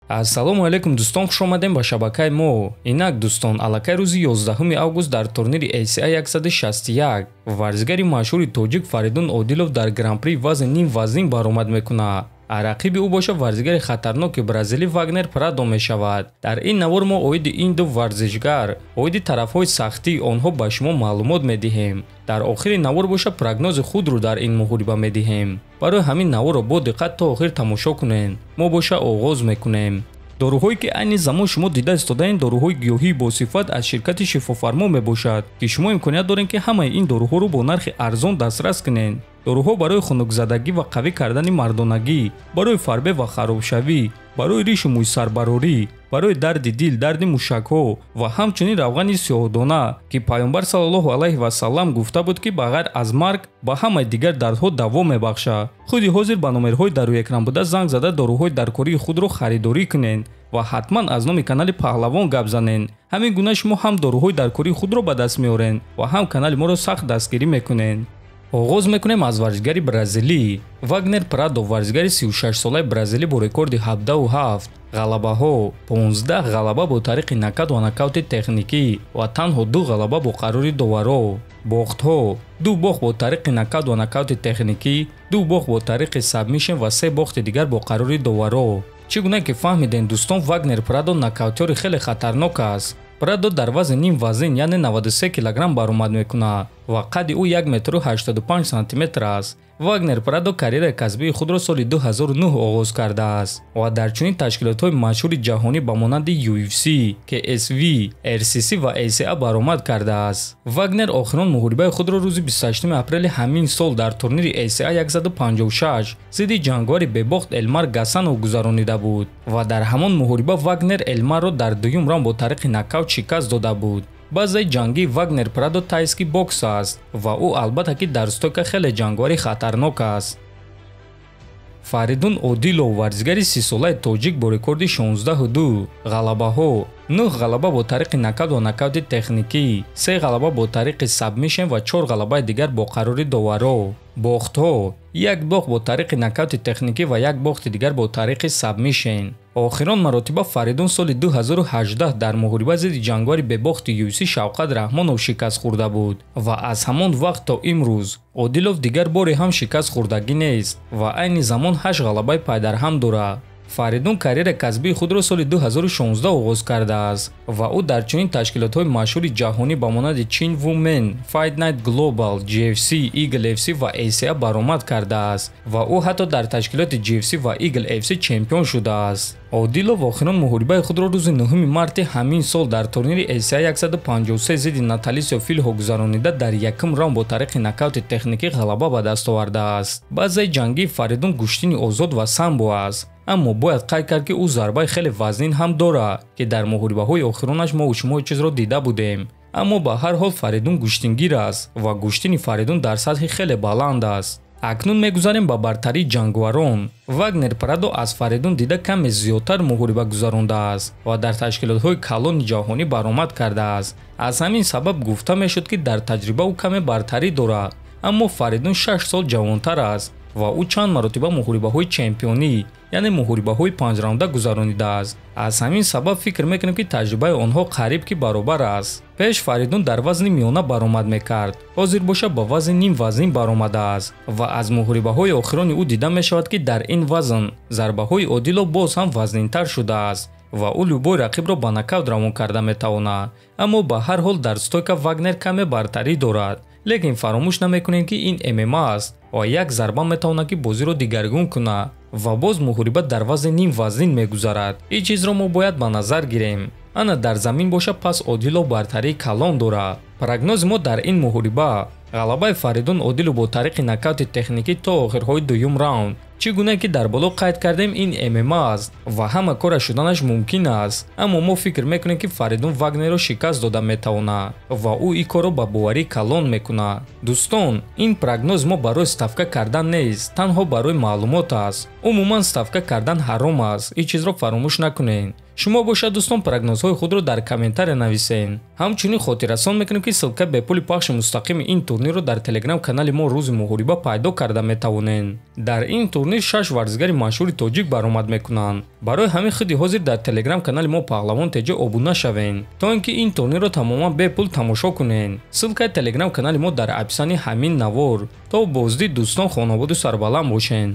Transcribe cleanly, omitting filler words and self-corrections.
Ассалому алайкум дӯстон, хуш омадем ба шабакаи мо. Инак дӯстон, аллакай рӯзи 11 август дар турнири ACA 161 варзигари машҳури тоҷик Фаридун Одилов дар гран-при вазни ним вазнин баромад мекунад. Рақиби ӯ боша варзигари хатарноки бразилӣ Вагнер Прадо мешавад. Дар ин навор мо оиди ин ду варзишгар, оиди тарафҳои сахтии онҳо ба шумо маълумот медиҳем. Дар охири навор боша прогнози худро дар ин муҳориба медиҳем. Барои ҳамин наворро бо диққат то охир тамошо кунед. Мо боша оғоз мекунем. Доруҳое ки айни замон шумо дида истодаед, доруҳои гиёҳии босифат аз ширкати Шифофармо мебошад, ки шумо имконият доред, ки ҳамаи ин доруҳоро бо нархи арзон дастрас кунед. Доруҳо барои хунукзадагӣ ва қавӣ кардани мардонагӣ, барои фарбе ва харобшавӣ, барои ришу мӯйсарбарорӣ, барои дарди дил, дарди мушакҳо ва ҳамчунин равғани сиёҳдона, ки Пайғамбар саллаллоҳу алайҳи васаллам гуфта буд, ки ба ғайр аз марг ба ҳамаи дигар дардҳо даво мебахшад. Худи ҳозир ба номерҳои дар рӯи экран буда занг зада доруҳои даркории худро харидорӣ кунед ва ҳатман аз номи канали Паҳлавон гап занед. Ҳамин гуна шумо ҳам доруҳои даркории худро ба даст меоред ва ҳам канали моро сахт дастгирӣ мекунед. Оғоз мекунем аз варзигари бразилӣ. Вагнер Прадо, варзигари 36-солаи бразилӣ бо рекорди 17 ғалабаҳо, 15 ғалаба бо тариқи нокаут ва нокаути техникӣ ва танҳо 2 ғалаба бо қарори доваро. Бохтҳо: 2 бохт бо тариқи нокаут ва нокаути техникӣ, 2 бохт бо тариқи сабмишн ва 3 бохти дигар бо қарори доваро. Чӣ гуна ки фаҳмидем дӯстон, Вагнер Прадо нокаутёри хеле хатарнок аст. Прадо дар вазни ним вазин, яъне 93 килограмм баромад мекунад ва қадди ӯ 1 метру 85 сантиметр аст. Вагнер Прадо карьераи касбии худро соли 2009 оғоз кардааст ва дар чунин ташкилотҳои машҳури ҷаҳонӣ ба монанди UFC, KSV, RCC ва ACA баромад кардааст. Вагнер охирон муҳорибаи худро рӯзи 28 апрели ҳамин сол дар турнири ACA 156 зидди ҷанговари бебохт Элмар Гасанов гузаронида буд ва дар ҳамон муҳориба Вагнер Элмарро дар дуюм раунд бо тариқи нокаут шикаст дода буд. Базаи ҷангии Вагнер Прадо тайский бокс аст ва ӯ албатта ки дар стойка хеле ҷанговари хатарнок аст. Фаридун Одилов, варзигари 30-солаи тоҷик бо рекорди 16-2 ғалабаҳо, 9 ғалаба бо тариқи нокаут ва нокаути техникӣ, 3 ғалаба бо тариқи сабмишн ва 4 ғалабаи дигар бо қарори доваро. Бохтҳо: 1 бохт бо тариқи нокаути техникӣ ва 1 бохти дигар бо тариқи сабмишн. Охирон маротиба Фаридун соли 2018 дар муҳориба зидди ҷанговари бебохти UFC Шавқат Раҳмонов шикаст хӯрда буд ва аз ҳамон вақт то имрӯз Одилов дигар боре ҳам шикаст хӯрдагӣ нест ва айни замон 8 ғалабаи пайдарҳам дорад. Фаридун карьераи касбии худро соли 2016 оғоз кардааст ва ӯ дар чунин ташкилотҳои машҳури ҷаҳонӣ ба монанди Чин Women, Fight Night Global, GFC, Eagle FC ва ACA баромад кардааст ва ӯ ҳатто дар ташкилоти GFC ва Eagle FC чемпион шудааст. Одилов охирон муҳорибаи худро рӯзи 9 марти ҳамин сол дар турнири ACA 153 зидди Наталисио Филҳо гузаронида дар якум раунд бо тариқи нокаути техникӣ ғалаба ба даст овардааст. Базаи ҷангии Фаридун гӯштини озод ва самбо аст, аммо бояд қайд кард, ки ӯ зарбаи хеле вазнин ҳам дорад, ки дар муҳорибаҳои охиронаш мо шумо чизро дида будем. Аммо ба ҳар ҳол Фаридун гӯштингир аст ва гӯштини Фаридун дар сатҳи хеле баланд аст. Акнун мегузарем ба бартарии ҷанговарон. Вагнер Прадо аз Фаридун дида каме зиёдтар муҳориба гузарондааст ва дар ташкилотҳои калони ҷаҳонӣ баромад кардааст. Аз ҳамин сабаб гуфта мешуд, ки дар таҷриба ӯ каме бартарӣ дорад, аммо Фаридун 6 сол ҷавонтар аст ва ӯ чанд маротиба муҳорибаҳои чемпионӣ, яъне муҳорибаҳои панҷраунда гузаронидааст. Аз ҳамин сабаб фикр мекунем, ки таҷрибаи онҳо қариб ки баробар аст. Пеш Фаридун дар вазни миёна баромад мекард, ҳозир боша ба вазни ним вазнин баромадааст ва аз муҳорибаҳои охирони ӯ дида мешавад, ки дар ин вазн зарбаҳои Одилов боз ҳам вазнинтар шудааст ва ӯ любой рақибро ба нокаут равон карда метавонад. Аммо ба ҳар ҳол дар стойка Вагнер каме бартарӣ дорад. Лекин фаромӯш намекунем, ки ин ММА аст ва як зарба метавонад, ки бозиро дигаргун кунад ва боз муҳориба дар вазни ним вазнин мегузарад. Ин чизро мо бояд ба назар гирем. Ана дар замин боша пас Одилов бартарии калон дорад. Прогнози мо дар ин муҳориба: ғалабаи Фаридун Одилов бо тариқи нокаути техникӣ то охирҳои дуюм раунд. Чӣ гуна ки дар боло қайд кардем, ин ММА аст ва ҳама кора шуданаш мумкин аст, аммо мо фикр мекунем, ки Фаридун Вагнерро шикаст дода метавонад ва ӯ ин корро ба боварии калон мекунад. Дӯстон, ин прогноз мо барои ставка кардан нест, танҳо барои маълумот аст. Умуман ставка кардан ҳаром аст, ин чизро фаромӯш накунед. Шумо бошад дӯстон прогнозҳои худро дар комментария нависед. Ҳамчунин хотиррасон мекунем, ки ссылка бепули пахши мустақими ин турнир турнирро дар телеграм-канали мо Рӯзи муҳориба пайдо карда метавонед. Дар ин турнир 6 варзигари машҳури тоҷик баромад мекунанд. Барои ҳамин худи ҳозир дар телеграм-канали мо Паҳлавон ТЖ обуна шавед, то ин ки ин турнирро тамоман бепул тамошо кунед. Ссылкаи телеграм-канали мо дар описании ҳамин навор. То боздид, дӯстон, хонободу сарбаланд бошед.